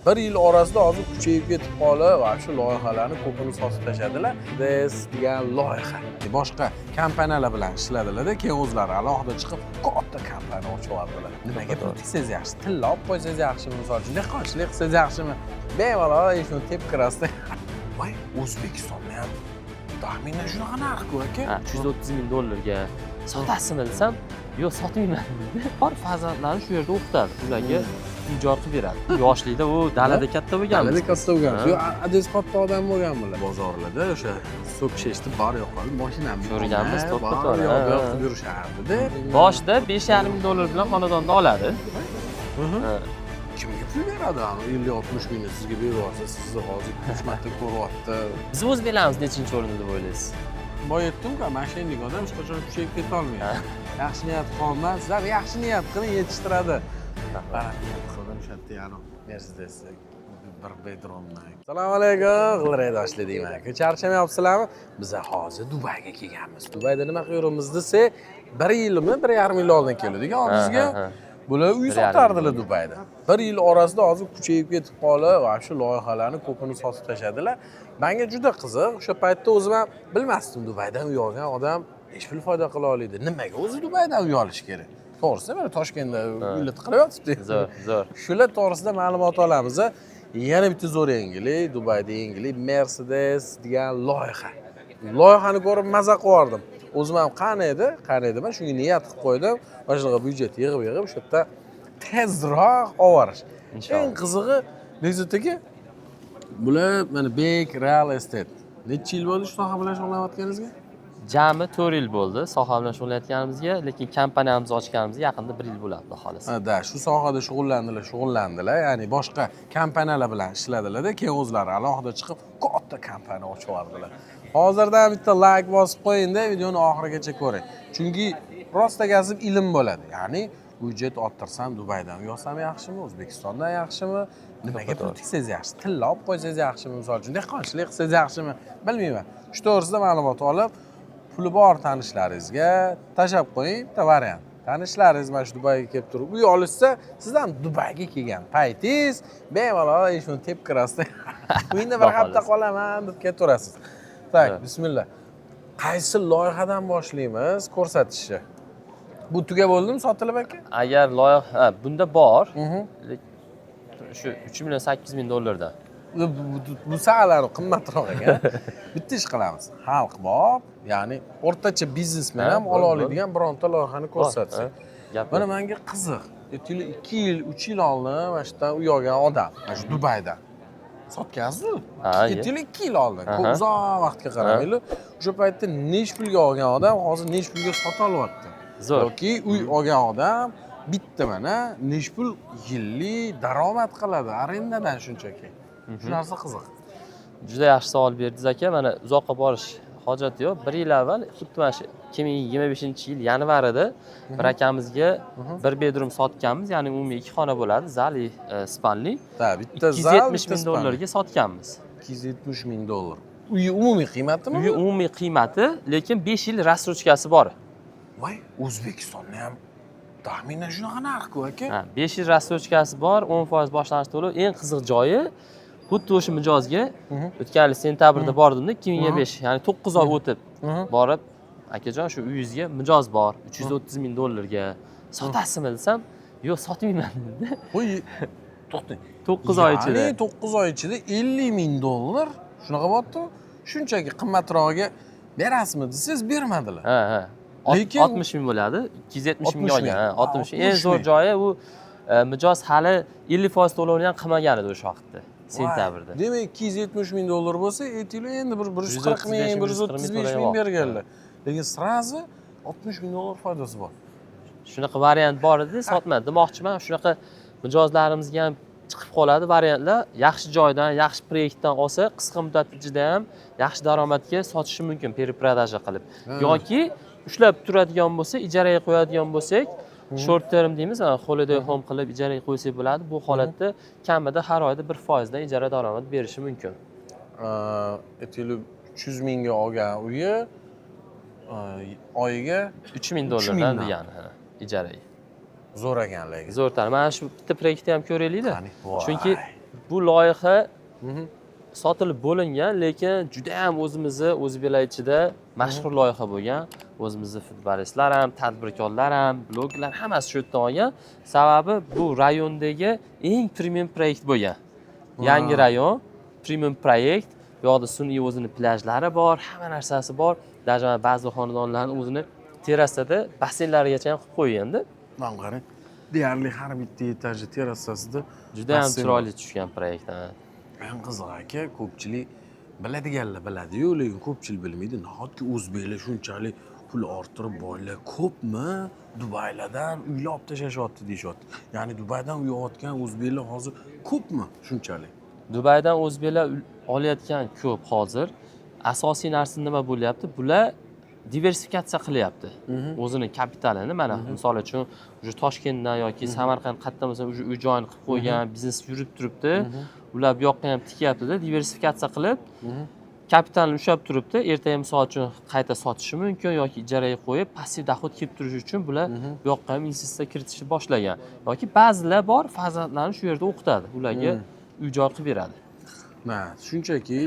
Bir yil orasida hozir kuchayib ketib qolib, va shu loyihalarni ko'pini sotib tashladilar. Des degan loyiha. Boshqa kompaniyalar bilan ishladilar-da, keyin o'zlari alohida chiqib katta kompaniya ochib yubordilar. Nimaga pul tiksangiz yaxshi, tilla olib qo'ysangiz yaxshimi, misol uchun, dehqonchilik qilsangiz yaxshimi? Bemalol shuni tepib kirasizda. Voy, O'zbekistonda ham taxminan shunaqa narx-ku, aka. Ha, 330 ming dollarga sotasizmi desam, yo'q, sotmayman deydi. Bor farzandlarini shu yerda o'qitadi, ularga ijod qilib beradi. Yoshlikda u dalada katta bo'lganmiz. Dalada katta bo'lganmiz. Ha. Yo'q, adasi katta odam bo'lgan bular. Bozorlarda o'sha so'kishishdi, bor yo'q qolib, mashinamni Ko'rganmiz, olmay, to'ppa bor to'g'ri, yo'q ha, yo'q ha. qilib yurishardida. Boshida 5,5 ming dollar bilan xonadonni oladi. Ha. Kimga pul beradi? Ani 50-60 mingni sizga berib yuborsa, sizni hozir 3 marta ko'ryapti. Biz o'zbeklarimiz nechinchi o'rinda deb o'ylaysiz? Boya aytdim-ku, мошенник odam hech qachon kuchayib ketolmaydi. Yaxshi niyat qilolmas, sizlar yaxshi niyat qiling, yetishtiradi. G'alati niyat qildim o'sha yerda, ya'ni Mercedes bir bedroomdan. Assalomu alaykum, g'ildirakdoshlar deyman. Charchamayapsizlarmi? Biz hozir Dubayga kelganmiz. Dubayda nima qilyapmiz desak, bir yilmi, 1,5 yil oldin keldik oldingizga. Ha, ha, ha. Bular uy 1,5 yil sotardilar bo'ldi. Dubayda. Bir yil orasida hozir kuchayib ketib qolib, va shu loyihalarni ko'pini sotib tashladilar. Menga juda qiziq. O'sha paytda o'zim ham bilmasdim, Dubaydan uy olgan odam necha pul foyda qila oladi. Nimaga o'zi Dubaydan uy olish kerak? To'g'risi, mana Toshkentda uylar tiqilyotibdi. Zo'r, zo'r. Shular to'g'risida ma'lumot olamiz. Yana bitta zo'r yangilik, Dubayda yangilik Mercedes degan loyiha. Loyihani ko'rib maza qilib yubordim. O'zim ham qani edi, qani edi, man shunga niyat qilib qo'ydim. Mana shunaqa byudjet yig'ib yig'ib o'sha yerda tezroq olib borish. Inshaalloh. Eng qizig'i, Bekzod aka, bular mana Bek Real Estate. Necha yil bo'ldi shu soha bilan shug'ullanayotganingizga? Jami 4 yil bo'ldi soha bilan shug'ullanayotganimizga, lekin kompaniyamizni ochganimizga yaqinda 1 yil bo'ladi, xudo xohlasa. Ha, да, shu sohada shug'ullandilar, shug'ullandilar, ya'ni boshqa kompaniyalar bilan ishladilar-da, keyin o'zlari alohida chiqib katta kompaniya ochib yubordilar. Hozirdan bitta layk bosib qo'ying-da, videoni oxirigacha ko'ring. Chunki rostagasi ilm bo'ladi. Ya'ni byudjet orttirsam Dubaydan uy olsam yaxshimi, O'zbekistondan yaxshimi? Nimaga pul tiksangiz yaxshi, tilla olib qo'ysangiz yaxshimi, misol uchun, dehqonchilik qilsangiz yaxshimi? Bilmayman. Shu to'g'risida ma'lumot olib, puli bor tanishlaringizga tashlab qo'ying, bitta variant. Tanishlaringiz mana shu Dubayga kelib turib uy olishsa, siz ham Dubayga kelgan paytingiz bemalol shuni tepib kirasizda. Uyingda bir Xudo hafta xohlasa. qolaman deb ketaverasiz. Так, Evet. bismillah. Qaysi loyihadan boshlaymiz ko'rsatishni? Bu tugab bo'ldimi, sotilib, aka? Agar loyiha, ha, bunda bor. Shu 3 million 800 ming dollardan. Bu sal qimmatroq ekan. Bitta ish qilamiz. Xalq bor, ya'ni o'rtacha biznesmen Ha, ham bor, ola bor. oladigan bironta loyihani ko'rsatsak. Ha, gap Mana yo'q. menga qiziq. Aytaylik, 2 yil, 3 yil oldin mana shu yerdan uy olgan odam, mana shu Dubaydan. Sotgansiz-ku? Ha, Aytaylik, 2 yil oldin. Ko'p uzoq vaqtga qaramaylik. O'sha paytda necha pulga olgan odam hozir necha pulga sota olyapti? Zo'r. Yoki uy olgan odam bitta mana necha pul yillik daromad qiladi arendadan shunchaki. Shu narsa qiziq. Juda yaxshi savol berdingiz, aka. Mana uzoqqa borish hojati yo'q. Bir yil avval, xuddi mana shu 2025-yil yanvarida bir akamizga bir bedroom sotganmiz, ya'ni umumiy ikki xona bo'ladi, зал и спальни. Да, bitta ikki yuz zal, yetmish bitta ming спальни. dollarga sotganmiz. 270 ming dollar. Uyi umumiy qiymatimi? Uyi umumiy qiymati, lekin 5 yil рассрочка si bor. Voy, O'zbekistonda ham taxminan shunaqa narx-ku, aka. Ha, 5 yil рассрочка si bor, 10% boshlang'ich to'lov. Eng qiziq joyi, xuddi o'sha mijozga o'tgan yil sentyabrda bordimda, 2025, ya'ni 9 oy o'tib borib, "Akajon, shu uyingizga mijoz bor, 330 ming dollarga sotasizmi?" desam, "Yo'q, sotmayman" dedi. Voy, to'xtang. 9 oy ichida. Ya'ni 9 oy ichida 50 ming dollar shunaqa bo'lyapti. Shunchaki qimmatrog'iga berasizmi desangiz, bermadilar. Ha. Lekin 60 ming bo'ladi, 270 mingga 60 olgan. Ming. Ha, 60 ming. Eng 60 zo'r ming. joyi, u mijoz hali 50% to'lovni ham qilmagan edi o'sha vaqtda, sentyabrda. Demak, 270 ming dollar bo'lsa, aytaylik, endi bir 140 ming, 135 135 ming berganlar. Lekin сразу 60 ming dollar foydasi bor. Shunaqa variant bor edi, sotmadi. Demoqchiman, shunaqa mijozlarimizga ham chiqib qoladi variantlar. Yaxshi joydan, yaxshi proyektdan olsa, qisqa muddat ichida ham yaxshi daromadga sotishi mumkin, перепродажа qilib. Yoki ushlab turadigan bo'lsa, ijaraga qo'yadigan bo'lsak, short term deymiz, mana holiday home qilib ijaraga qo'ysak bo'ladi. Bu holatda kamida har oyda 1%dan ijara daromad berishi mumkin. Aytaylik, 300 mingga olgan uyi oyiga 3000 3 dollardan mingdan. Degani, ha, ijaraga. Zo'r ekan lekin. Zo'r. Mana shu bitta proyektni ham ko'raylikda. Qani? Voy. Chunki Bu loyiha sotilib bo'lingan, lekin juda ham o'zimizni o'zbeklar ichida mashhur loyiha bo'lgan. O'zimizni futbolistlar ham, tadbirkorlar ham, blogerlar hammasi shu yerdan olgan. Sababi bu rayondagi eng premium proyekt bo'lgan. Yangi rayon, premium proyekt. Bu yoqda sun'iy o'zini plyajlari bor, hamma narsasi bor. Даже ba'zi xonadonlarni o'zini terrasada basseynlarigacha ham qilib qo'yganda. Mana qarang, deyarli har bitta etaji terrasasida Juda ham basseyn. chiroyli tushgan proyekt, ha. Eng qizig'i, aka, ko'pchilik biladiganlar biladiyu, lekin ko'pchilik bilmaydi. Nahotki o'zbeklar shunchalik pul orttirib, boylar ko'pmi, Dubaylardan uylar olib tashlashyapti deyishyapti. Ya'ni Dubaydan uy olayotgan o'zbeklar hozir ko'pmi shunchalik? Dubaydan o'zbeklar olayotgan ko'p hozir. Asosiy narsa nima bo'lyapti? Bular diversifikatsiya qilyapti o'zini kapitalini. Mana, misol uchun, уже Toshkentdan yoki Samarqand, qayerdan bo'lsa, уже uy joyini qilib qo'ygan, biznes yurib turibdi. Ular bu yoqqa ham tikyaptida, diversifikatsiya qilib, kapitalni ushlab turibdi. Ertaga, misol uchun, qayta sotishi mumkin yoki ijaraga qo'yib, passiv dohod kelib turishi uchun bular bu yoqqa ham investitsiya kiritishni boshlagan. Yoki ba'zilar bor, farzandlarini shu yerda o'qitadi, ularga uy joy qilib beradi. Na, shunchaki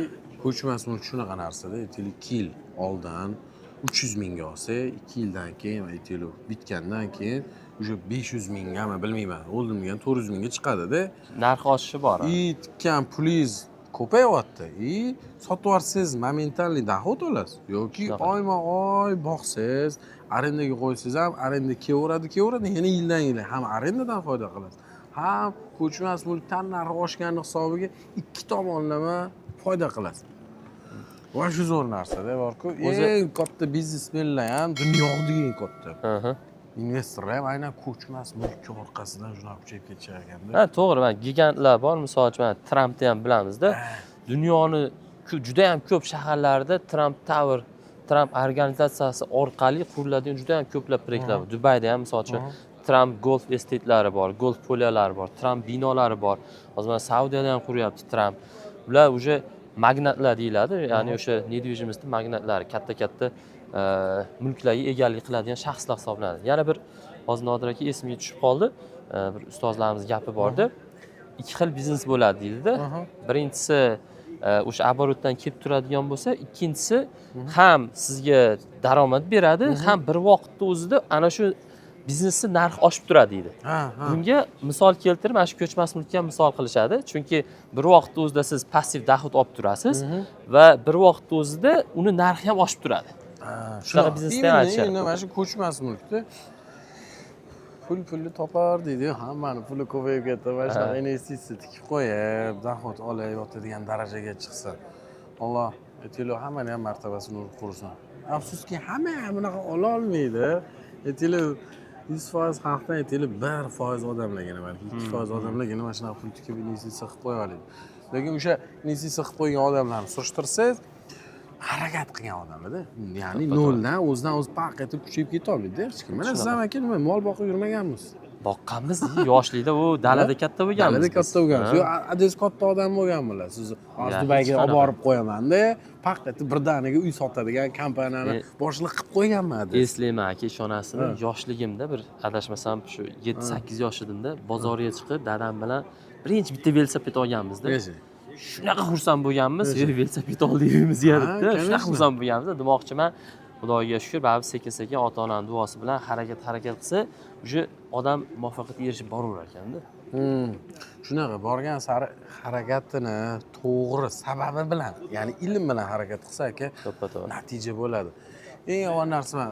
ko'chmas mulk shunaqa narsada, aytaylik, 2 yil oldin 300 mingga olsa, 2 yildan keyin, aytaylik, bitgandan keyin уже 500 minggami, bilmayman, o'ldim degan, 400 mingga chiqadida. Narx oshishi bor. И tikkan pulingiz ko'payyapti, и sotib yuborsangiz, моментальный доход olasiz yoki Shunaqa. oyma oy boqsangiz, arendaga qo'ysangiz ham, arenda kelaveradi, kelaveradi, yana yildan yilga ham arendadan foyda qilasiz, ham ko'chmas mulkdan narxi oshgani hisobiga ikki tomonlama foyda qilasiz. Va shu zo'r narsada borku. Eng katta biznesmenlar ham, dunyodagi eng katta investorlar ham aynan ko'chmas mulk orqasidan shunaqa kuchayib ketishar ekanda. Ha, to'g'ri, mana gigantlar bor, misol uchun, mana Trampni ham bilamizda. Dunyoni juda ham ko'p shaharlarida Trump Tower, Trump organizatsiyasi orqali quriladigan juda ham ko'plab proyektlar bor. Dubayda ham, misol uchun, Trump golf estate'lari bor, golf поля lari bor, Trump binolari bor. Hozir mana Saudiyada ham quryapti Trump. Ular уже magnatlar deyiladi, ya'ni o'sha недвижимость magnatlari, katta katta mulklarga egalik qiladigan shaxslar hisoblanadi. Yana bir hozir, Nodir aka, esimga tushib qoldi, bir ustozlarimiz gapi bordi, ikki xil biznes bo'ladi deydida. Birinchisi o'sha оборот dan kelib turadigan bo'lsa, ikkinchisi ham sizga daromad beradi, ham bir vaqtda o'zida ana shu biznesni narxi oshib turadi deydi. Ha ha Bunga misol keltirib, mana shu ko'chmas mulkka ham misol qilishadi, chunki bir vaqtda o'zida siz passiv доход olib turasiz va bir vaqtda o'zida uni narxi ham oshib turadi. Shunaqa biznesda ham Именно, aytishadi. Именно, mana shu ko'chmas mulkda pul pulni topar deydi, hammani puli ko'payib ketdi. Mana shunaqa investitsiya tikib qo'yib, доход olib yotadigan darajaga chiqsa, Alloh, aytaylik, hammani ham martabasini urib qursin. Afsuski, hamma ham bunaqa ololmaydi. Aytaylik, 100% xalqdan, aytaylik, 1% odamlargina, balki 2% odamlargina mana shunaqa pul tikib, investitsiya qilib qo'ya oladi. Lekin o'sha investitsiya qilib qo'ygan odamlarni surishtirsangiz, harakat qilgan odamlarda, ya'ni noldan o'zidan o'zi paq etib kuchayib ketolmaydida hech kim. Mana siz ham, aka, nima, mol boqib yurmaganmiz? Boqqanmiz yoshlikda, u dalada katta bo'lganmiz Dalada biz. katta bo'lgansiz. Ha. Yo'q, adasi katta odam bo'lganmilar. Siz hozir Ya, Dubayga hech olib qanaqa. borib qo'yamanda, paq etib birdaniga uy sotadigan kompaniyani boshliq qilib qo'yganman adasi. Eslayman, aka, ishonasizmi, yoshligimda bir, adashmasam, shu 7-8 yosh edimda, bozorga chiqib, dadam bilan birinchi bitta velosiped olganmizda. Neyse. Shunaqa xursand bo'lganmiz, velosiped oldik uyimizga debdi. Shunaqa xursand bo'lganmiz, demoqchiman. Xudoga shukur, baribir sekin sekin ota onani duosi bilan harakat qilsa, уже odam muvaffaqiyatga erishib boraverar ekanda. Shunaqa borgan sari harakatini to'g'ri sababi bilan, ya'ni ilm bilan harakat qilsa, aka, To'ppa to'g'ri. natija bo'ladi. Eng yomon narsa, man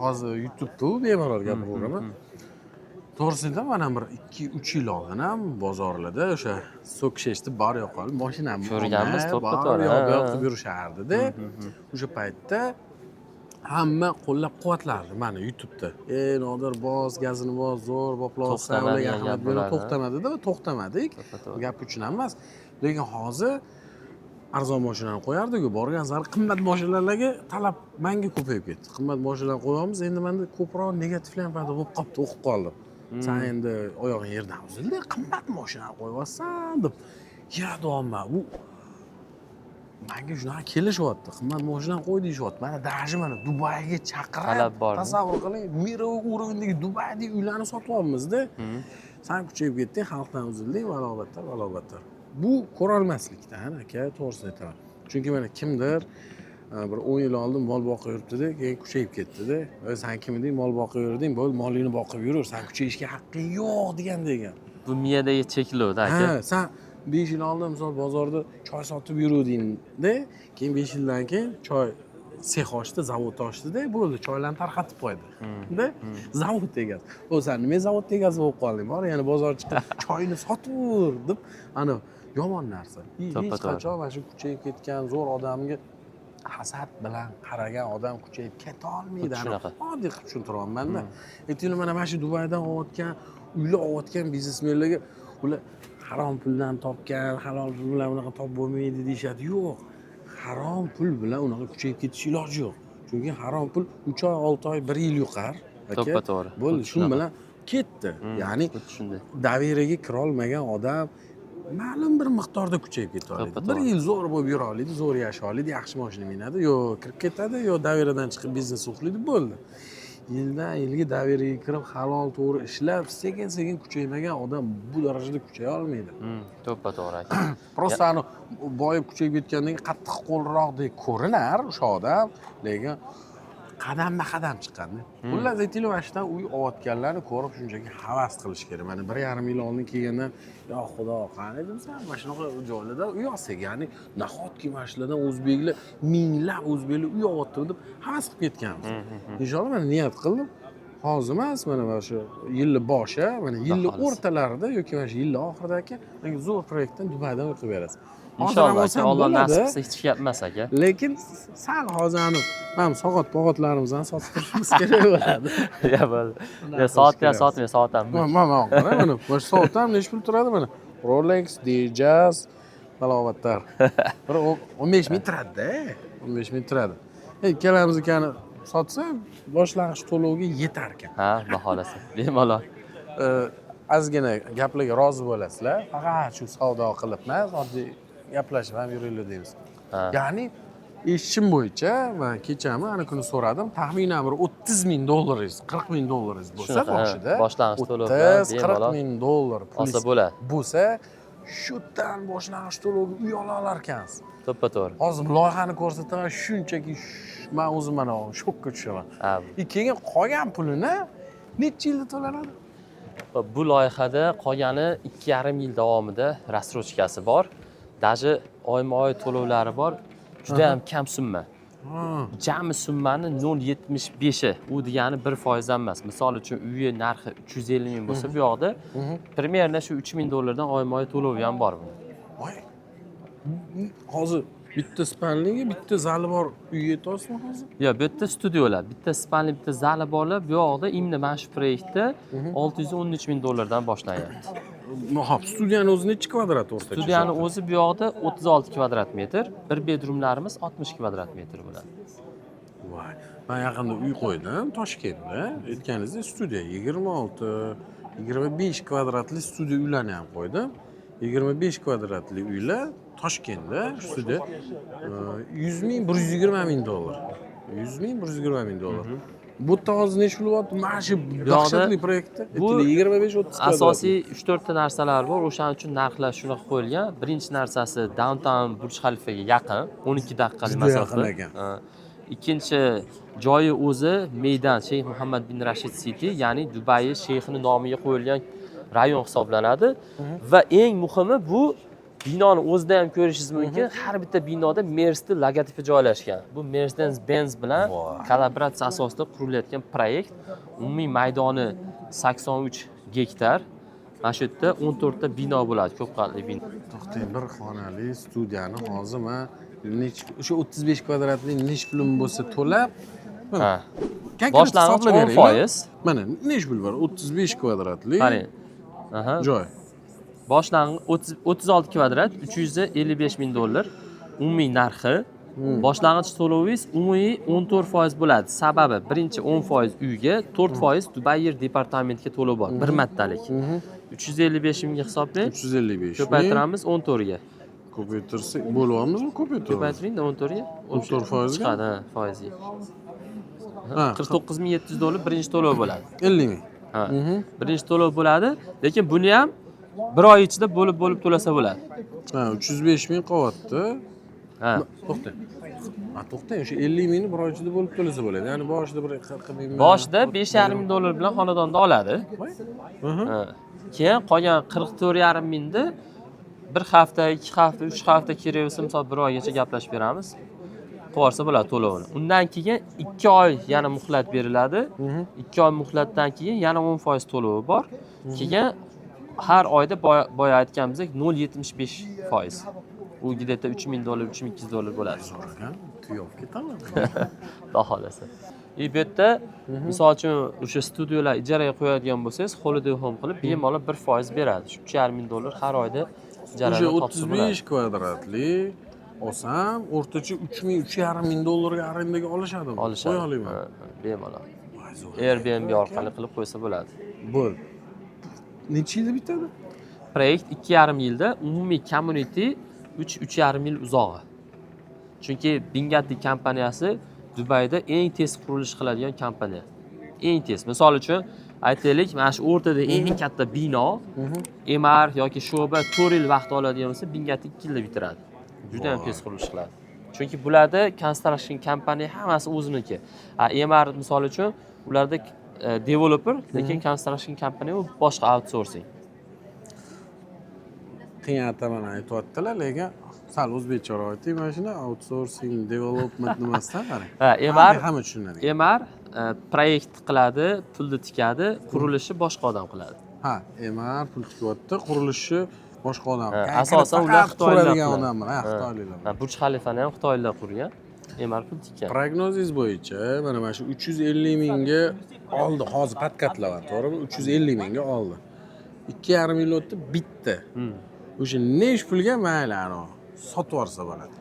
hozir YouTube'da bemalol gapiraveraman. To'g'risini aytaman, mana bir 2-3 yil oldin ham bozorlarda o'sha so'kish eshitib, bor yo'q qolib, mashinamni Ko'rganmiz, olmay, to'ppa bor to'g'ri, yo'q bu yoq ha. qilib yurishardida. O'sha paytda hamma qo'llab quvvatlardi mani YouTube'da. "Ey Nodir, bos, gazini bos, zo'r boplayapsan, To'xtama ularga degan ahamiyyat gap berib bo'ladi. To'xtama dedi va to'xtamadik. To'ppa to'g'ri. Gap uchun ham emas. Lekin hozir arzon mashinani qo'yardik-ku, borgan sari qimmat mashinalarga talab manga ko'payib ketdi. Qimmat mashinalarni qo'yapmiz, endi manda ko'proq negativlar ham paydo bo'lib qolibdi, o'qib qoldim. "San endi oyog'ing yerdan uzildi, qimmat mashinani qo'yyapsan", deb. Ya, deyapman, bu manga shunaqa kelishyapti, qimmat mashinani qo'y deyishyapti. Mana даже mana Dubayga chaqirib, Talab bormi? Tasavvur qiling, мировой уровень dagi Dubaydagi uylarni sotyapmizda. San kuchayib ketding, xalqdan uzilding, balobattar, balobattar. Bu ko'rolmaslikdan, aka, to'g'risini aytaman. Chunki mana kimdir bir 10 yil oldin mol boqib yuribdida, keyin kuchayib ketdida. "Ey, san kim eding, mol boqib yurding, bo'ldi, molingni boqib yuraver, san kuchayishga haqqing yo'q", degan degan. Bu miyadagi cheklovda, aka. Ha, san 5 yil oldin, misol, bozorda choy sotib yuruvdingda, keyin 5 yildan keyin choy sex ochdi, zavod ochdida, bo'ldi, choylarni tarqatib qo'ydi da zavod egasi. O, san nima zavod egasi bo'lib qolding, bor yana bozorga chiqib choyni sotaver, deb ana yomon narsa. Hech To'ppa to'g'ri. qachon mana shu kuchayib ketgan zo'r odamga hasad bilan qaragan odam kuchayib ketolmaydi. Xuddi shunaqa. Oddiy qilib tushuntiryapmanda. Aytaylik, mana shu Dubaydan olayotgan, uylar olayotgan biznesmenlarga, ular harom puldan topgan, halol pul bilan unaqa topib bo'lmaydi, deyishadi. Yo'q, harom pul bilan unaqa kuchayib ketish iloji yo'q, chunki harom pul 3 oy, 6 oy, bir yil yuqar, aka. To'ppa to'g'ri. Bo'ldi, Xuddi shu shunaqa. bilan ketdi. Ya'ni Xuddi shunday. доверие ga kirolmagan odam ma'lum bir miqdorda kuchayib keta oladi. To'ppa Bir to'g'ri. yil zo'r bo'lib yura oladi, zo'r yashay oladi, yaxshi moshina minadi, yo kirib ketadi, yo доверие dan chiqib biznes uxlaydi, bo'ldi. Yildan yilga доверие ga kirib, halol, to'g'ri ishlab, sekin sekin kuchaymagan odam bu darajada kuchaya olmaydi. To'ppa to'g'ri, aka. Просто ani boyib kuchayib ketgandan keyin qattiq qo'lroqdek ko'rinar o'sha odam, lekin qadamma qadam chiqqanda. Xullas, aytaylik, mana shudan uy olayotganlarni ko'rib shunchaki havas qilish kerak. Mana 1,5 yil oldin kelgandan, yo xudo, qani edimsan, mana shunaqa joylarda uy olsak, ya'ni nahotki mana shulardan o'zbeklar, minglab o'zbeklar uy olyapti, deb havas qilib ketganmiz. Inshaalloh, mana niyat qildim, hozir emas, mana shu yilni boshi, mana yilni Xudo xohlasa. o'rtalarida yoki mana shu yilni oxirida, aka, menga zo'r proyektdan Dubaydan uy qilib berasiz. Hozir ham Inshaalloh, aka, olsam Alloh bo'ladi. nasib qilsa, hech gap emas, aka. Lekin sal hozir mana soat pog'otlarimizni sotib turishimiz kerak bo'ladi. Ya bo'ldi. Unaqa Ya soat qilish ya kerak. sotmang, soat ham. Mana qara, mana shu soat ham nechi pul turadi? Mana Rolex Datejust balobattar bir 15 ming turadida, 15 ming turadi. Ikkalamiznikini sotsa, boshlang'ich to'lovga yetar ekan. Ha, xudo xohlasa. Bemalol. Ozgina gaplarga rozi bo'lasizlar, faqat shu savdo qilib emas, oddiy gaplashib ham yuringlar deymiz. Ha. Ya'ni eshitishim bo'yicha, man kechami, ana kuni so'radim, taxminan bir 30 ming dollaringiz, 40 ming dollaringiz bo'lsa, Shunaqa, ha, boshida boshlang'ich to'lov bilan 30, 40 bemalol ming dollar olsa pulingiz bo'ladi. bo'lsa, shu yerdan boshlang'ich to'lovga uy ola olarkansiz. To'ppa to'g'ri. Hozir loyihani ko'rsataman, shunchaki man o'zim mana shokka tushaman. И keyin qolgan pulini necha yilda to'lanadi? Va bu loyihada qolgani 2,5 yil davomida рассрочка si bor. Даже oyma oy to'lovlari bor. Juda ham kam summa. Jami summani 0,75i. U degani 1% ham emas. Misol uchun, uyi narxi 350 ming bo'lsa, bu yoqda примерно shu 3 ming dollardan oyma oy to'lovi ham bor buni. Voy, hozir bitta спальный ga bitta zali bor uy yetyapsizmi hozir? Yo'q, bu yerda studiolar, bitta спальный, bitta zali borlar. Bu yoqda именно mana shu proyektda 613 ming dollardan boshlanyapti. Hop, studiyani o'zi nechi kvadrat o'rtacha? Studiyani o'zi bu yoqda 36 kvadrat metr, bir bedroomlarimiz 60 kvadrat metr bo'ladi. Voy, man yaqinda uy qo'ydim Toshkentda, aytganingizdek, studiya 26, 25 kvadratli studiya uylarni ham qo'ydim. 25 kvadratli uylar Toshkentda studiya 100 ming, 120 ming dollar, 100 ming, 120 ming dollar. Bu yerda hozir nechi pul bo'lyapti mana shu dahshatli proyektda? Bu 25, 30 kvadratli. Asosiy 3-4 ta narsalar bor, o'shaning uchun narxlar shunaqa qo'yilgan. Birinchi narsasi, downtown Burj Xalifaga yaqin, 12 daqiqalik Juda masofa. yaqin ekan. Ha. Ikkinchi joyi o'zi Meydan Sheyx Muhammad bin Rashid City, ya'ni Dubai sheyxini nomiga qo'yilgan rayon hisoblanadi. Va eng muhimi, bu binoni o'zida ham ko'rishingiz mumkin, har bitta binoda Mersni logotipi joylashgan. Bu Mercedes Benz bilan Voy. kollaboratsiya asosida qurilayotgan proyekt. Umumiy maydoni 83 gektar. Mana shu yerda 14 ta bino bo'ladi, ko'p qavatli bino. To'xtang, bir xonali studiyani hozir man o'sha 35 kvadratli nechi pulim bo'lsa to'lab, mana, Ha. konkret Boshlang'ich hisoblab 10 beringlar. foiz. Mana nechi pul bor 35 kvadratli Qarang. Aha. joy? Boshlang'ich 36 kvadrat 355 ming dollar umumiy narxi. Boshlang'ich to'lovingiz umumiy 14% bo'ladi. Sababi, birinchi 10% uyga, 4% Dubai yer departamentiga to'lov bor, bir martalik. 355 mingga hisoblang. 355 ming. Ko'paytiramiz 14 ga. Ko'paytirsak, bo'lyapmizmi, ko'paytiramiz? Ko'paytiringda 14 ga. 14 foizga? Chiqadi, ha, foizga. Ha, 49 700 dollar birinchi to'lov bo'ladi. 50 ming. Ha. Birinchi to'lov bo'ladi, lekin buni ham bir oy ichida bo'lib bo'lib to'lasa bo'ladi. Ha, 305 ming qolyapti. Ha. To'xtang. Ha, to'xtang, o'sha 50 mingni bir oy ichida bo'lib to'lasa bo'ladi. Ya'ni boshida bir 40 ming. Boshida 5,5 ming dollar bilan xonadonni oladi. Ha. Keyin qolgan 44,5 mingni bir hafta, 2 hafta, 3 hafta, kerak bo'lsa, misol, bir oygacha gaplashib beramiz. Qilib yuborsa bo'ladi to'lovini. Undan keyin 2 oy yana muhlat beriladi. 2 oy muhlatdan keyin yana 10% to'lovi bor. Keyin har oyda boya aytganimizdek 0,75%. U где-то 3000 dollar, 3200 dollar bo'ladi. Zo'r ekan, tuyab ketaman. Xudo xohlasa. И bu yerda, misol uchun, o'sha studiyalar ijaraga qo'yadigan bo'lsangiz, holiday home qilib bemalol 1% beradi. Shu 3,5 ming dollar har oyda O'sha ijaradan topsa bo'ladi. 35 kvadratli olsam, o'rtacha 3 ming, 3,5 ming dollarga arendaga olishadimi? Olishadi. Qo'ya olaman. Ha, bemalol. Voy, zo'r. Airbnb orqali qilib qo'ysa bo'ladi. Bo'ldi. Necha yilda bitadi? Proyekt 2,5 yilda, umumiy community 3, 3,5 yil uzog'i. Chunki Binghatti kompaniyasi Dubayda eng tez qurilish qiladigan kompaniya. Eng tez. Misol uchun, aytaylik, mana shu o'rtada eng katta bino Emaar yoki Sobha 4 yil vaqt oladigan bo'lsa, Binghatti 2 yilda bitiradi. Juda ham tez qurilish qiladi. Chunki bularda construction kompaniya hammasi o'ziniki. A Emaar, misol uchun, ularda developer, lekin construction kompaniya u boshqa, outsourcing. Qiyin ataman aytyaptilar, lekin sal o'zbekcharoq ayting, mana shuni outsourcing development nimasidan qarang. Ha, Emaar Hamma tushunadi. Emaar proyekt qiladi, pulni tikadi, qurilishi boshqa odam qiladi. Ha, Emaar pul tikyapti, qurilishi boshqa odam. Ha, Kirib asosan ular faqat xitoyliklar quradigan qiladi. odam, ha, xitoyliklar. Ha, Burj Xalifani ham xitoyliklar qurgan. Emaar pul tikkan. Prognozingiz bo'yicha mana shu 350 mingga oldi, hozir подкат laman, to'g'rimi? 350 mingga oldi. 2,5 yil o'tdi, bitta. O'sha nechi pulga, mayli, anavi sotib yuborsa bo'ladi?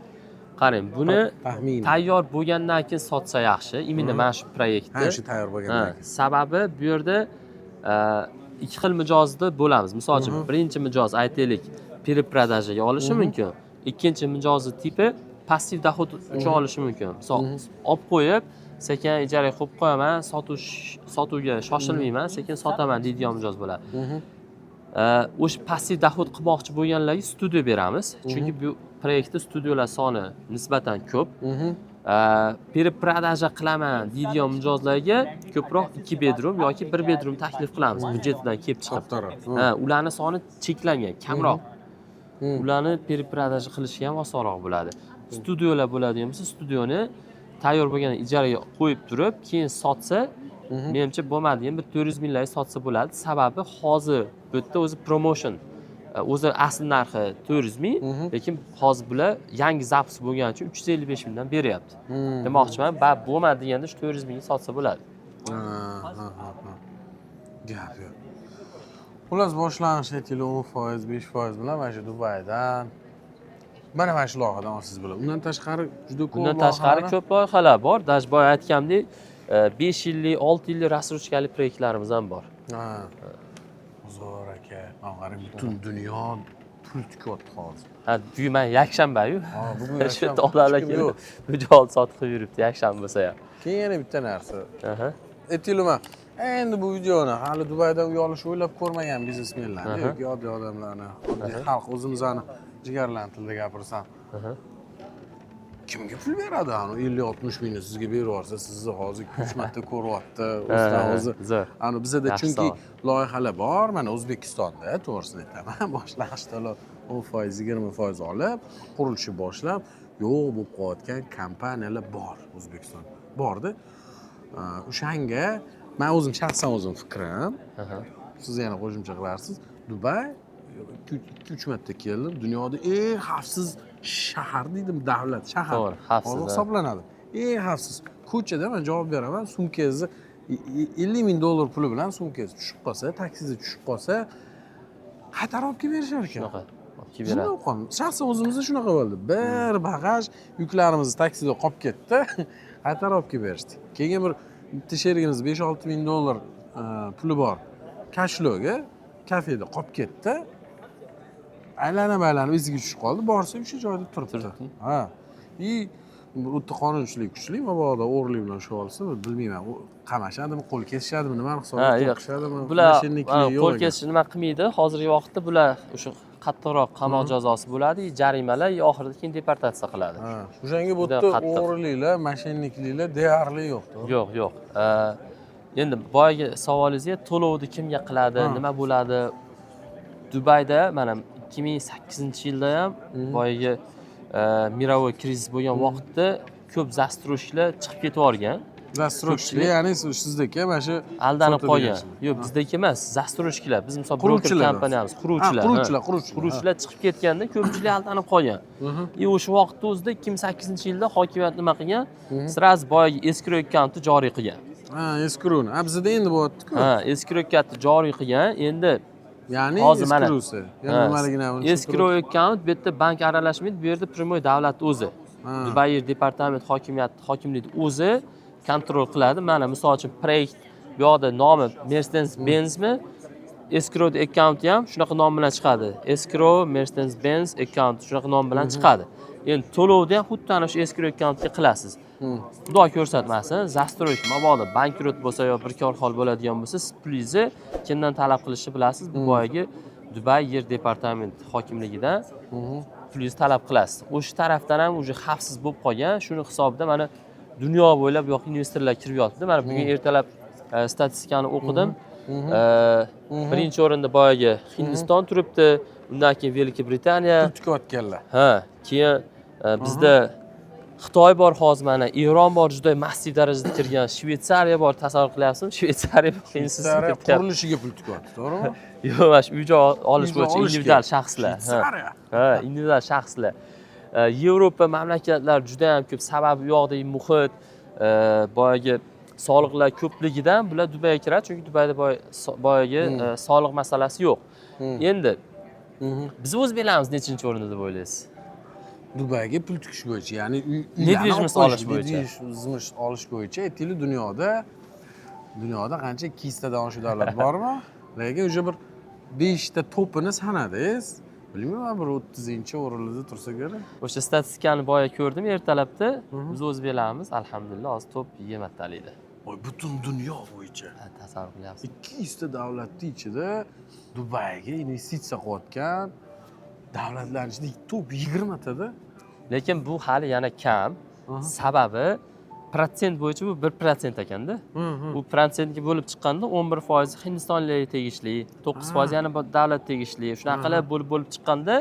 Qarang, buni Taxminan. tayyor bo'lgandan keyin sotsa yaxshi. Именно mana shu proyektni. Ha, o'sha tayyor bo'lgandan Ha, keyin. Sababi bu yerda ikki xil mijozni bo'lamiz. Misol uchun, birinchi mijoz, aytaylik, перепродажа ga olishi mumkin. Ikkinchi mijozni tipi passiv доход uchun olishi mumkin. Misol, olib qo'yib, sekin ijaraga qo'yib qo'yaman, sotuvga shoshilmayman, sekin sotaman deydigan mijoz bo'ladi. O'sha passiv доход qilmoqchi bo'lganlarga studiya beramiz. Chunki bu proyektda studiyalar soni nisbatan ko'p. Перепродажа qilaman deydigan mijozlarga ko'proq ikki bedroom yoki bir bedroom taklif qilamiz, byudjetidan kelib chiqib. Kattaroq. Ha, ularni soni cheklangan, kamroq. Ularni перепродажа qilishga ham osonroq bo'ladi. Studiyalar bo'ladigan bo'lsa, studioni tayyor bo'lgan ijaraga qo'yib turib, keyin sotsa, menimcha, bo'lmadi ham bir 400 minglarga sotsa bo'ladi. Sababi hozir bu yerda o'zi promotion, o'zi asl narxi 400 ming, lekin hozir bular yangi запуск bo'lgani uchun 355 mingdan beryapti. Demoqchiman, ba bo'lmadi deganda shu 400 mingga sotsa bo'ladi. Ha. Gap yo'q. Xullas, boshlanish aytaylik 10%, 5% bilan mana shu Dubaydan mana shu loyihadan olsangiz bo'ladi. Undan tashqari juda ko'p Bundan tashqari loyihalarni- ko'p loyihalar bor. Даже boya aytgandek, 5 yillik, 6 yillik рассрочка li proyektlarimiz ham bor. Ha. Zo'r aka. Mana qarang, butun dunyo pul tikyapti hozir. Ha, bugun mana yakshanba-yu. Ha, bugun Shu yakshanba, odamlar hech kim kelib yo'q. mijoz sotib qilib yuribdi yakshanba bo'lsa ham. Keyin yana bitta narsa. Aha. Aytaylik, endi bu videoni hali Dubayda uy olishni o'ylab ko'rmagan biznesmenlarni yoki oddiy odamlarni, oddiy xalq, o'zimizni jigarlarni tilida gapirsam, kimga pul beradi ani 50-60 mingni sizga berib yuborsa, sizni hozir ikki uch marta ko'ryapti o'zidan o'zi. Zo'r. Ani bizada Yaxshi chunki savol. Loyihalar bor mana O'zbekistonda, to'g'risini aytaman, boshlang'ich to'lov 10%, 20% olib, qurilishni boshlab, yo'q bo'lib qolayotgan kompaniyalar bor O'zbekistonda, borda. O'shanga man o'zim shaxsan, o'zim fikrim, siz yana qo'shimcha qilarsiz, Dubay ikki uch marta keldim, dunyoda eng xavfsiz shahar deydimi, davlat, shahar To'g'ri, xavfsiz, hozir ha. hisoblanadi, eng xavfsiz. Ko'chada man javob beraman, sumkangizni 50 ming dollar puli bilan sumkangiz tushib qolsa, taksida tushib qolsa, qaytarib olib kelib berishar ekan. Shunaqa. Olib kelib Shunday beradi. bo'lib qoldi, shaxsan o'zimizda shunaqa bo'ldi, bir bagaj yuklarimiz taksida qolib ketdi, qaytarib olib kelib berishdi. Keyin bir bitta sherigimiz 5-6 ming dollar puli bor кошелёк i kafeda qolib ketdi, aylanib aylanib iziga tushib qoldi, borsa, o'sha joyda turibdi. Turibdi. Ha, и bu yerda qonunchilik kuchli, mabodo o'g'irlik bilan ushlab olsa, bilmayman, u qamashadimi, qo'l kesishadimi, nimani Ha, hisobida yo'q. qo'rqishadimi, Bular мошенник lik yo'q qo'l ekan. kesish nima qilmaydi. Hozirgi vaqtda bular o'sha Qattiqroq qamoq jazosi bo'ladi, jarimalar, oxirida keyin deportatsiya qiladi. Ha, o'shanga bu Juda yerda qattiq. o'g'riliklar, мошенник liklar deyarli yo'q, to'g'ri? Yo'q. Endi boyagi savolingizga, to'lovni kimga qiladi, nima bo'ladi? Dubayda mana 2008-yilda ham boyagi мировой krizis bo'lgan vaqtda ko'p застройщик lar chiqib ketib yuborgan. Застройщик lar, ya'ni sizdagi mana shu Aldanib qolgan. sotadigan. Yo'q, bizdagi emas, застройщик lar. Biz misol broker Quruvchilar. kompaniyamiz, quruvchilar. Ha, quruvchilar, quruvchilar. Quruvchilar chiqib ketganda ko'pchilik aldanib qolgan. И o'sha vaqtda o'zida, 2008-yilda hokimiyat nima qilgan? Сразу boyagi escrow akkauntni joriy qilgan. Ha, escrowni. Ha, bizada endi bo'lyapti-ku. Ha, escrow akkauntni joriy qilgan. Endi Ya'ni hozir mana escrowsi. Ya'ni nimaligini ham escrow account, bu yerda bank aralashmaydi, bu yerda прямой davlat o'zi. Dubay yer departament hokimiyat, hokimlikni o'zi контроль qiladi. Mana misol uchun, proyekt bu yoqda nomi Mercedes Benzmi? Escrow akkaunti ham shunaqa nom bilan chiqadi. Escrow Mercedes Benz account, shunaqa nom bilan chiqadi. Endi to'lovni ham xuddi ana shu escrow akkauntga qilasiz. Xudo ko'rsatmasin, застройщик mabodo bankrot bo'lsa yo bir kor hol bo'ladigan bo'lsa, siz pulingizni kimdan talab qilishni bilasiz. Bu boyagi Dubay yer departament hokimligidan pulingizni talab qilasiz. O'sha tarafdan ham уже xavfsiz bo'lib qolgan. Shuni hisobida mana dunyo bo'ylab bu yoqqa investorlar kirib yotibdi. Mana bugun ertalab statistikani o'qidim. Birinchi o'rinda boyagi Hindiston turibdi, undan keyin Великобритания. Pul tikayotganlar. Ha, keyin bizda Xitoy bor hozir, mana Eron bor, juda massiv darajada kirgan, Shvetsariya bor, tasavvur qilyapsizmi? Shvetsariya investitsiya Shvetsariya kirityapti. qurilishiga pul tikyapti, to'g'rimi? Yo'q, mana shu uy joy olish Uy joy bo'yicha olishga. Individual shaxslar. Ha. Shvetsariya. Ha, individual shaxslar. Yevropa mamlakatlari juda ham ko'p, sababi u yoqdagi muhit, boyagi soliqlar ko'pligidan bular Dubayga kiradi, chunki Dubayda boyagi soliq masalasi yo'q. Endi biz o'zbeklarimiz nechinchi o'rinda deb o'ylaysiz? Dubayga pul tikish bo'yicha, ya'ni uylarni Недвижимость olib olish bo'yicha. Недвижимость olish bo'yicha aytaylik, dunyoda qancha, 200 tadan oshiq davlat bormi? Lekin o'sha bir beshta topini sanadingiz. Bilmayman, bir 30-o'rinlarda tursa kerak. O'sha statistikani boya ko'rdim ertalabda. Biz o'zbeklarimiz, alhamdulillah, hozir top 20 talikda. Voy, butun dunyo bo'yicha. Ha, tasavvur qilyapsiz. 200 ta davlatni ichida Dubayga investitsiya qilayotgan davlatlarni ichida top 20 tada. Lekin bu hali yana kam. Sababi protsent bo'yicha bu 1% ekanda. U protsentga bo'lib chiqqanda 11% hindistonliklarga tegishli, 9% yana bir davlat tegishli. Shunaqa qilib bo'lib bo'lib chiqqanda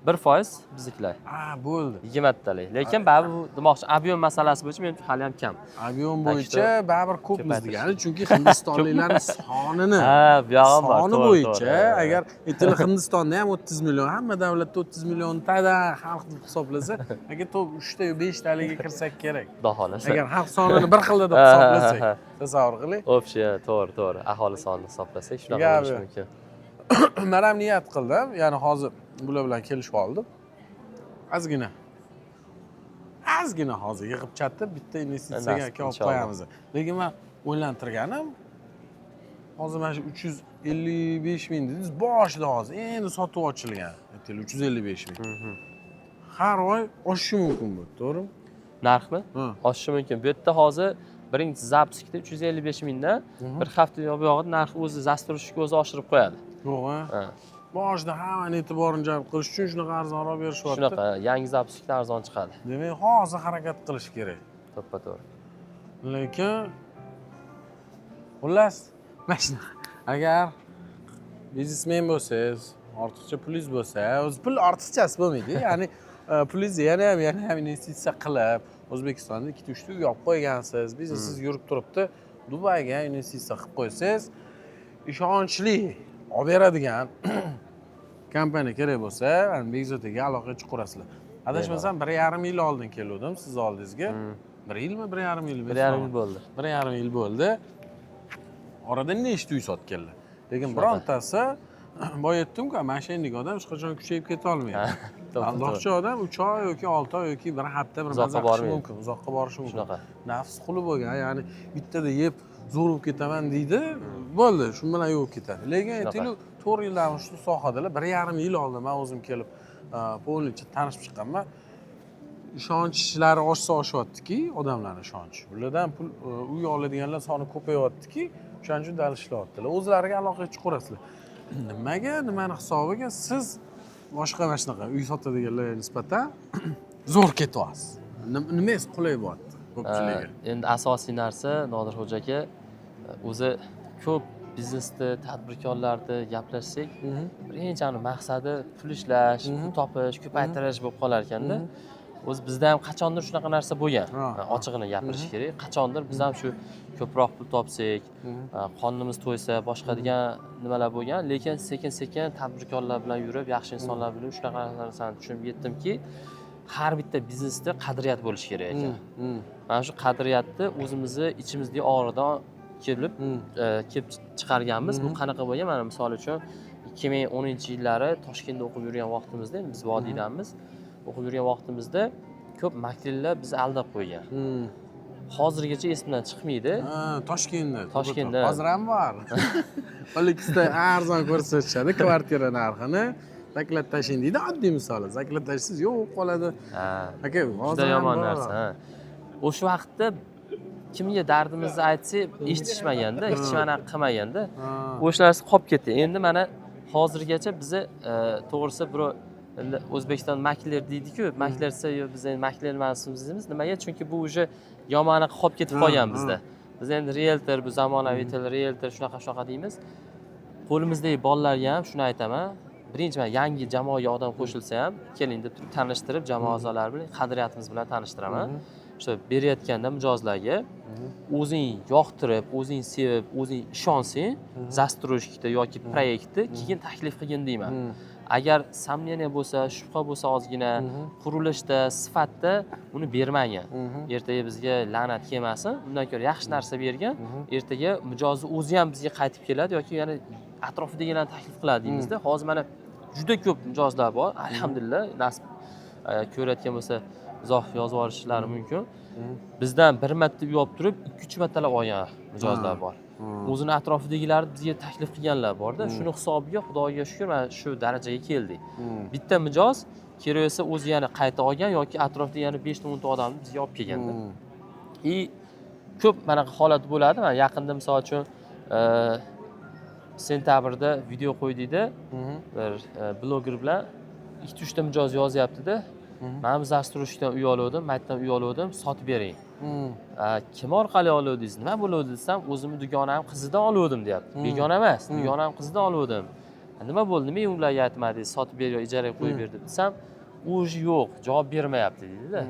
1% biznikilar. Ha, bo'ldi. 20 talik. Lekin baribir bu demoqchi, объем masalasi bo'yicha menimcha hali ham kam. Объем Так bo'yicha что baribir ko'pmiz ko'paytirish. degani, chunki hindistonliklarni sonini Ha, bu yog'i ham bor. soni To'g'ri, bo'yicha to'g'ri. agar aytaylik, Hindistonda ham 30 million, hamma davlatda 30 milliontadan xalq deb hisoblasa, agar top uchta yo beshtaligiga kirsak kerak. Xudo xohlasa. Agar xalq sonini bir xilda deb Ha, ha, hisoblasak, ha. tasavvur qiling. Общий, to'g'ri. Aholi sonini hisoblasak shunaqa Gap bo'lishi yo'q. mumkin. Man ham niyat qildim, ya'ni hozir bular bilan kelishib oldim. Ozgina hozir yig'ib chatib bitta investitsiyaga Nasib, aka olib inshaalloh. qo'yamiz. Lekin man o'ylantirganim, hozir mana shu 355 ming dedingiz boshida, hozir endi sotuv ochilgan, aytaylik, 355 ming. Har oy oshishi mumkin bu, to'g'rimi? Narxmi? Ha. Oshishi mumkin. Bu yerda hozir birinchi запуск da 355 mingdan bir hafta bu yog'ida narxi o'zi застройщик o'zi oshirib qo'yadi. Yo'q, a? Ha. Boshida hammani e'tiborini jalb qilish uchun shunaqa arzonroq berishyapti. Shunaqa, yangi запуск da arzon chiqadi. Demak, hozir harakat qilish kerak. To'ppa to'g'ri. Lekin xullas, mana shunaqa, agar biznesmen bo'lsangiz, ortiqcha pulingiz bo'lsa, o'zi pul ortiqchasi bo'lmaydi, ya'ni pulingizni yana ham investitsiya qilib, O'zbekistonda ikkita uchta uy olib qo'ygansiz, biznesingiz yurib turibdi, Dubayga ham investitsiya qilib qo'ysangiz, ishonchli olib beradigan kompaniya kerak bo'lsa, mana Bekzod aka aloqaga chiqaverasizlar. Adashmasam, 1,5 yil oldin keluvdim sizni oldingizga. Bir yilmi, 1,5 yilmi? 1,5 yil bo'ldi. 1,5 yil bo'ldi. Orada nechta uy sotganlar, lekin Shunaqa. birontasi, boya aytdimku, мошенник odam hech qachon kuchayib ketolmaydi. To'ppa to'g'ri. Aldoqchi odam 3 oy yoki 6 oy yoki bir hafta bir Uzoqqa maza qilishi bormaydi. mumkin, uzoqqa borishi mumkin. Shunaqa. Nafs quli bo'lgan, ya'ni bittada yeb zo'r bo'lib ketaman deydi, bo'ldi, shu bilan yuvib ketadi. Lekin Shunaqa. aytaylik, 4 yildan shu sohadalar, 1,5 yil oldin man o'zim kelib полностью tanishib chiqqanman. Ishonchlari oshsa oshyaptiki, odamlarni ishonchi, ulardan pul uy oladiganlar soni ko'payyaptiki, o'shaning uchun dal ishlayaptilar. O'zlariga aloqaga chiqaverasizlar. Nimaga, nimani hisobiga siz Boshqa mana shunaqa uy sotadiganlarga nisbatan zo'r ketyapsiz. Nimangiz qulay bo'lyapti ko'pchiligiga? Endi asosiy narsa, Nodirxo'ja aka, o'zi ko'p biznesda, tadbirkorlarni gaplashsak, birinchi ani maqsadi pul ishlash, pul topish, ko'paytirish bo'lib qolar ekanda. O'zi bizda ham qachondir shunaqa narsa bo'lgan. Ochig'ini gapirish kerak. Qachondir biz ham shu ko'proq pul topsak, qornimiz to'ysa, boshqa degan nimalar bo'lgan, lekin sekin-sekin tadbirkorlar bilan yurib, yaxshi insonlar bilan shunaqa narsani tushunib yetdimki, har bitta biznesda qadriyat bo'lishi kerak ekan. Mana shu qadriyatni o'zimizni ichimizdagi og'riqdan kelib kelib chiqarganmiz. Bu qanaqa bo'lgan? Mana misol uchun 2010-yillari Toshkentda o'qib yurgan vaqtimizda, endi biz vodiydanmiz, o'qib yurgan vaqtimizda ko'p maklerlar bizni aldab qo'ygan. Hozirgacha esimdan chiqmaydi. Ha, Toshkentda. Toshkentda. Hozir ham bor. OLXda arzon ko'rsatishadi kvartira narxini. Заклад tashlang deydi, oddiy misoli. Заклад tashlaysiz, yo'q qoladi. Aka, hozir Juda ham yomon bor. narsa. Ha. O'sha vaqtda kimga dardimizni aytsak, eshitishmaganda, hech kim anaqa qilmaganda. O'sha narsa qolib ketdi. Endi mana hozirgacha bizni to'g'risi birov endi O'zbekiston makler deydi-ku, makler desa, yo'q, biz endi makler emasmiz deymiz. Nimaga? Chunki bu уже yomon anaqa qolib ketib qolgan bizda. Biz endi rieltor, bu zamonaviy til, rieltor shunaqa shunaqa deymiz. Qo'limizdagi bolalarga ham shuni aytaman. Birinchi man yangi jamoaga odam qo'shilsa ham, keling deb turib tanishtirib, jamoa a'zolari bilan qadriyatimiz bilan tanishtiraman. O'sha berayotganda mijozlarga o'zing yoqtirib, o'zing sevib, o'zing ishonsang, застройщик da yoki proyektni keyin taklif qilgin deyman. Agar сомнение bo'lsa, shubha bo'lsa ozgina qurilishda, sifatda, uni bermagin. Ertaga bizga la'nat kelmasin. Undan ko'ra yaxshi narsa bergin. Ertaga mijozni o'zi ham bizga qaytib keladi yoki yana atrofidagilarni taklif qiladi deymizda. Hozir mana juda ko'p mijozlar bor. Alhamdulillah, nasib ko'rayotgan bo'lsa, izoh yozib yuborishlari mumkin. Bizdan bir marta uy olib turib, 2-3 martalab olgan mijozlar bor. O'zini atrofidagilarni bizga taklif qilganlar borda. Shuni hisobiga, Xudoga shukur, mana shu darajaga keldik. Bitta mijoz kerak bo'lsa o'zi yana qayta olgan yoki atrofida yana 5 ta 10 ta odamni bizga olib kelganda. И ko'p manaqa holat bo'ladi. Mana yaqinda misol uchun sentyabrda video qo'ydikda, bir bloger bilan ikkita uchta mijoz yozyaptida. "Mana bu застройщик dan uy oluvdim, maytdan uy oluvdim, sotib bering." "Kim orqali oluvdingiz, nima bo'luvdi?" desam, "O'zimni dugonam qizidan oluvdim", deyapti. Begona emas, "Dugonam qizidan oluvdim. Nima bo'ldi, nimaga ularga aytmadingiz, sotib ber yo ijaraga qo'yib ber deb?" desam, "Уже yo'q, javob bermayapti", deydida.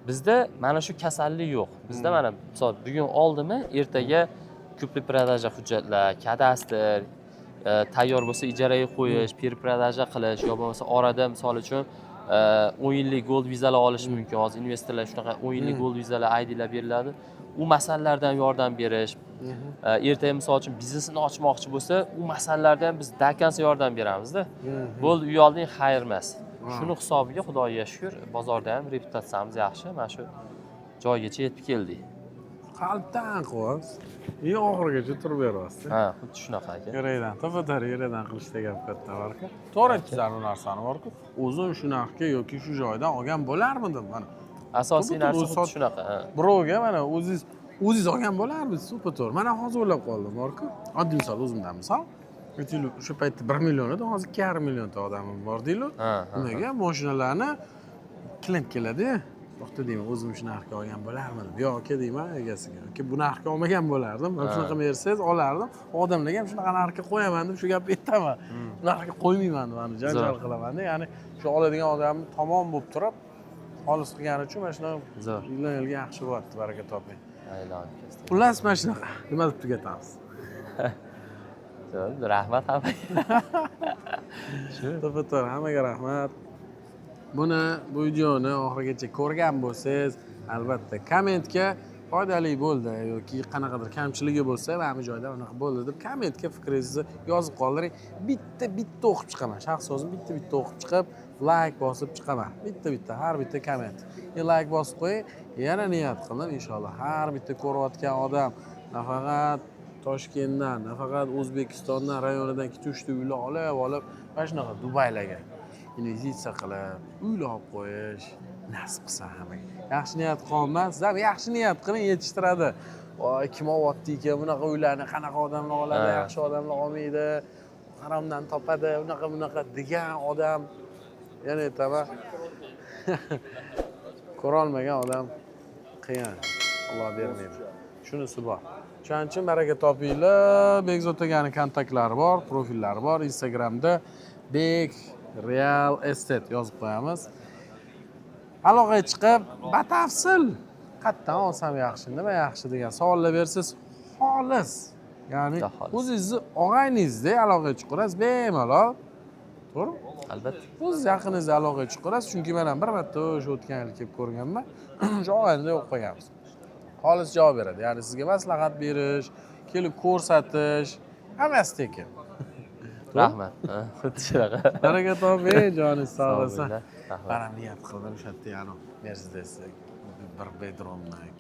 Bizda mana shu kasallik yo'q. Bizda mana misol bugun oldimi, ertaga купли-продажа hujjatlar, kadastr tayyor bo'lsa ijaraga qo'yish, перепродажа qilish yo bo'lmasa orada misol uchun 10 yillik gold vizalar olish mumkin. Hozir investorlar shunaqa 10 yillik gold vizalar, IDlar beriladi. U masalalarda ham yordam berish. Ertaga misol uchun biznesini ochmoqchi bo'lsa, u masalalarda ham biz до конца yordam beramizda. Bo'ldi, uy olding, xayr emas. Shuni hisobiga, Xudoga shukur, bozorda ham reputatsiyamiz yaxshi, mana shu joygacha yetib keldik. Qalbdan qilyapsiz и oxirigacha turib beryapsiz. Ha, xuddi shunaqa, aka. Yurakdan, to'ppa-to'g'ri yurakdan qilishda gap katta borku. To'g'ri aytdingiz, u narsani borku, o'zim shu narxga yoki shu joydan olgan bo'larmidim mana. Asosiy To'ppa narsa to'g'ri. Xuddi shunaqa, ha. Birovga mana o'zingiz olgan bo'larmisiz to'ppa to'g'ri. Mana hozir o'ylab qoldim borku, oddiy misol, o'zimdan misol aytaylik, o'sha paytda 1 million edi, hozir 2,5 millionta odamim bor deylik. Ha, ha, Nimaga moshinalarni klient keladi, "To'xta", deyman, "o'zim shu narxga olgan bo'larmidim?" "Yo'q, aka", deyman egasiga. "Aka, bu narxga olmagan bo'lardim. Mana shunaqa bersangiz olardim. Odamlarga ham shunaqa narxga qo'yaman", deb shu gapni aytaman. "Bu narxga qo'ymayman", deb janjal qilaman. Ya'ni shu oladigan odamni tamom bo'lib turib, xolis qilgani uchun mana shunaqa yildan yilga yaxshi bo'lyapti, baraka toping. Aylanib ketdi. Xullas, mana shunaqa. Nima deb tugatamiz? Bo'ldi, rahmat hammaga. Shu. To'ppa to'g'ri, hammaga rahmat. Bu videoni oxirigacha ko'rgan bo'lsangiz, albatta kommentga foydali bo'ldi yoki qanaqadir kamchiligi bo'lsa, mana bu joyda unaqa bo'ldi deb kommentga fikringizni yozib qoldiring. Bitta bitta o'qib chiqaman, shaxs o'zim bitta bitta o'qib chiqib, layk bosib chiqaman, bitta bitta har bitta komment. Layk bosib qo'ying. Yana niyat qildim, inshaalloh har bitta ko'rayotgan odam nafaqat Toshkentdan, nafaqat O'zbekistondan, rayonidan ikkita uchta uylar olib olib, mana shunaqa Dubaylarga investitsiya qilib, uylar olib qo'yish nasib qilsa hammaga. Yaxshi niyat qilolmas, siz ham yaxshi niyat qiling, yetishtiradi. Voy, kim olyapti ekan bunaqa uylarni, qanaqa odamlar oladi, yaxshi odamlar olmaydi. Haromdan topadi, unaqa bunaqa degan odam, yana aytaman, ko'rolmagan odam qiyin, Alloh bermaydi. Shunisi bor. Shuning uchun baraka topinglar. Bekzod akani kontaktlari bor, profillari bor Instagramda, Bek Real Estate yozib qo'yamiz. Aloqaga chiqib, batafsil qayerdan olsam yaxshi, nima yaxshi degan savollar bersangiz, xolis, ya'ni Juda xolis. o'zingizni og'ayningizdek aloqaga chiqaverasiz bemalol, to'g'rimi? Albatta. O'ziz yaqiningizda aloqaga chiqaverasiz, chunki man ham bir marta o'sha o'tgan yil kelib ko'rganman, o'sha og'aynida yo'q qo'yganmiz. Xolis javob beradi, ya'ni sizga maslahat berish, kelib ko'rsatish, hammasi tekin. Rahmat. Ha, xuddi shunaqa. Baraka toping, joningiz sog' Sog' bo'lsin. bo'linglar. Rahmat. Man ham niyat qildim o'sha yerda, ya'ni Mercedes bir bedroomdan